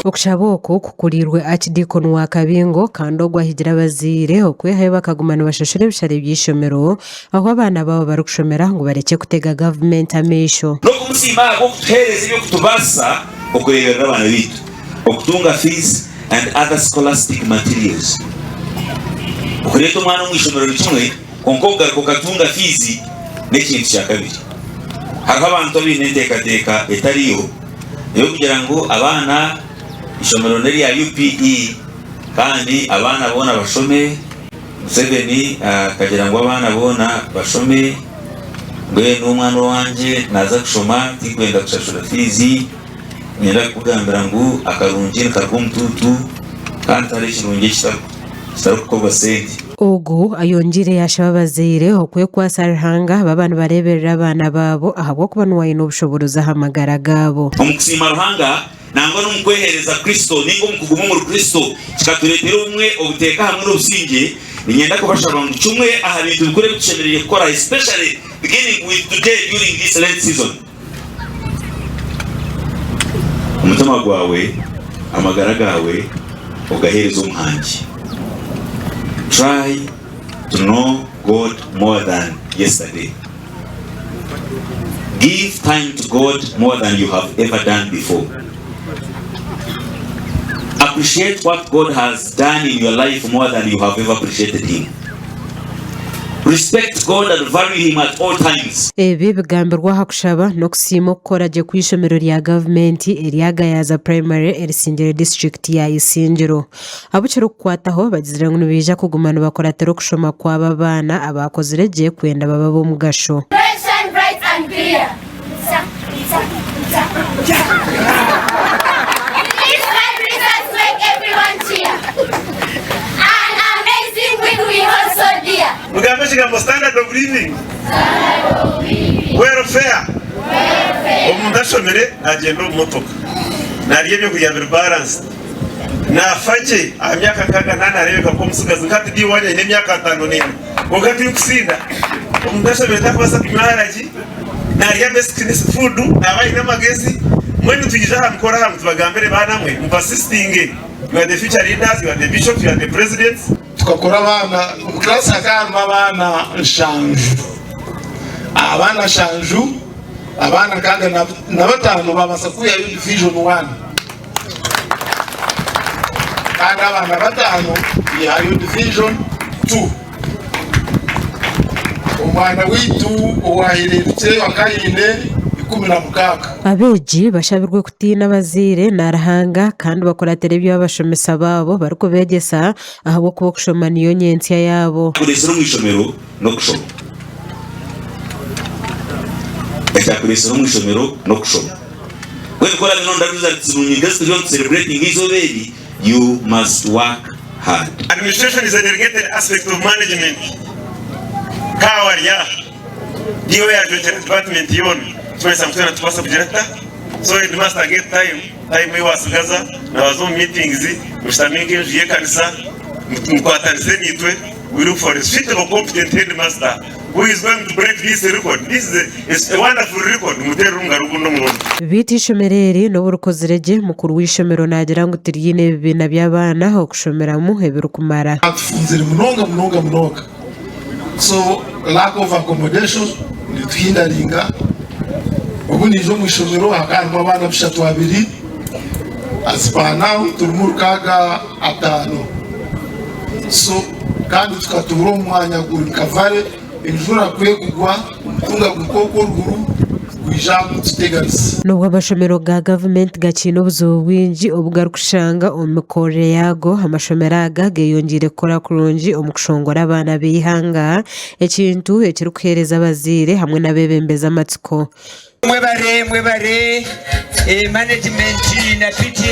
Okushaba oku kukuriirwe Archdeacon wa Kabingo kandi ogwo ahigire abazaire okwehayo bakaguma nibashashura ebishare by'eishomero ahu abaana baabo barikushomera ngu barekye kutega gavumenti amaisho. N'okumusiima ahabw'okutuheereza eby'okutubaasisa okureeberera abaana baitu, okutunga fees and other scholastic materials. Okureeta omwana omu ishomero ni kimwe, kwonka okugaruka okatunga fiizi n'ekintu kya kabiri. Hariho abantu abaine enteekateeka etariyo ey'okugira ngu abaana ishomero n'erya UPE kandi abaana boona bashome. Museveni akagira ngu abaana boona bashome, mbwenu omwana owangye naaza kushoma tinkwenda kushashura fiizi, niinyenda kukugambira ngu akarungi nikaruga omu tuutu kandi tihariho ekirungi ekitarikukorwa sente. Ogu ayongyeire yaashaba abazaire okwekwatsa Ruhanga baaba nibareeberera abaana baabo ahabw'okuba niwe aine obushoboorozi aha magara gaabo. Omu kusiima Ruhanga, Nangwa n'omu kweheereza Kristo nainga omu kuguma omuri Kristo kikatureetera obumwe, obuteeka hamwe n'obusingye. Niinyenda kubashaba ngu kimwe aha bintu bikuru ebi tushemereire kukora especially beginning with today during this Lent season, omutima gwawe, amagara gaawe ogaheereze Omuhangi. Try to know God more than yesterday. Give time to God more than you have ever done before. Appreciate what God has done in your life more than you have ever appreciated Him. Respect God and value Him at all times. Ebi bigambirwe aha kushaba n'okusiima okukora gye kw'eishomero rya gavumenti erya Gayaza Primary erisingire disiturikiti ya Isingiro. Abu kirikukwataho bagizire ngu nibaija kuguma nibakuratira okushoma kw'abo abaana abaakozire gye kwenda babe ab'omugasho. Mugambe ekigambo standard of living. Welfare. Omuntu ashomire nagyenda omu motoka, narya ebyokurya biri balanced. Naafa gye aha myaka nkaaga naaba naareebeka nk'omutsigazi. Nka hati ndi owaanyu aine emyaka ataano n'ena kwonka tindikusinda. Omuntu ashemeire tarikubaasa kunywa haragi, naarya basic food, naaba aine amagezi. Mbwenu twija aha mukoro aha ngu tubagambire baana mwe mubasisitinge. You are the future leaders, you are the bishops, you are the presidents. Tukakora abaana, omu class hakaba harimu abaana nshanju. Abaana nshanju, abaana nkaaga na bataano baabaasa kwihayo division one. Kandi abaana bataano bihayo division two. Omwana waitu owahererukireyo akaba aine 16. Abeegi bashabirwe kutiina abazaire na Ruhanga kandi bakuratire ebi abashomesa baabo barikubeegyesa ahabw'okuba okushoma niyo nyentsya yaabo. Ekyakureetsire omu ishomero n'okushoma. Ekyakureetsire omu ishomero n'okushoma. Mbwenu ku oraabe noronda results nungi nk'ezi turiyo nitusereburetinga eizooba eri, you must work hard. Administration is a delegated aspect of management Ka warya niiwe oyajwekyera department yoona kimanyisa ngu twena nitubaasa kugira tuta? So headmaster get time, time ei wasigaza nabaza omu meetings mushutame nk'enju y'ekanisa mukwatanise naitwe we look for a suitable competent headmaster Who is going to break this record? This is a wonderful record. Muteerere omugaro ogundi omurundi. Beitu eishomero eri n'obu rikozire gye, mukuru w'eishomero naagira ngu tiriine ebibiina by'abaana okushomeramu ebirikumara. Tufunzire munonga munonga munonga so lack of accommodation netuhindaringa obu naija omu ishomero hakaba harimu abaana bishatu abiri as per now turimu 605 so Kandi tukatuura omu mwanya guri nka vale, enjura ku ekugwa, omutunga guhika okwo oruguru, gwija kututeganisa. N'obu amashomero ga gavumenti gakiine obuzibu bwingi obu garikushanga omu mikorere yaago, amashomero aga geyongyeire kukora kurungi omu kushongora abaana b'eihanga, ekintu ekirikuheereza abazaire hamwe n'abeebembezi amatsiko. Mwebare mwebare management na PTA.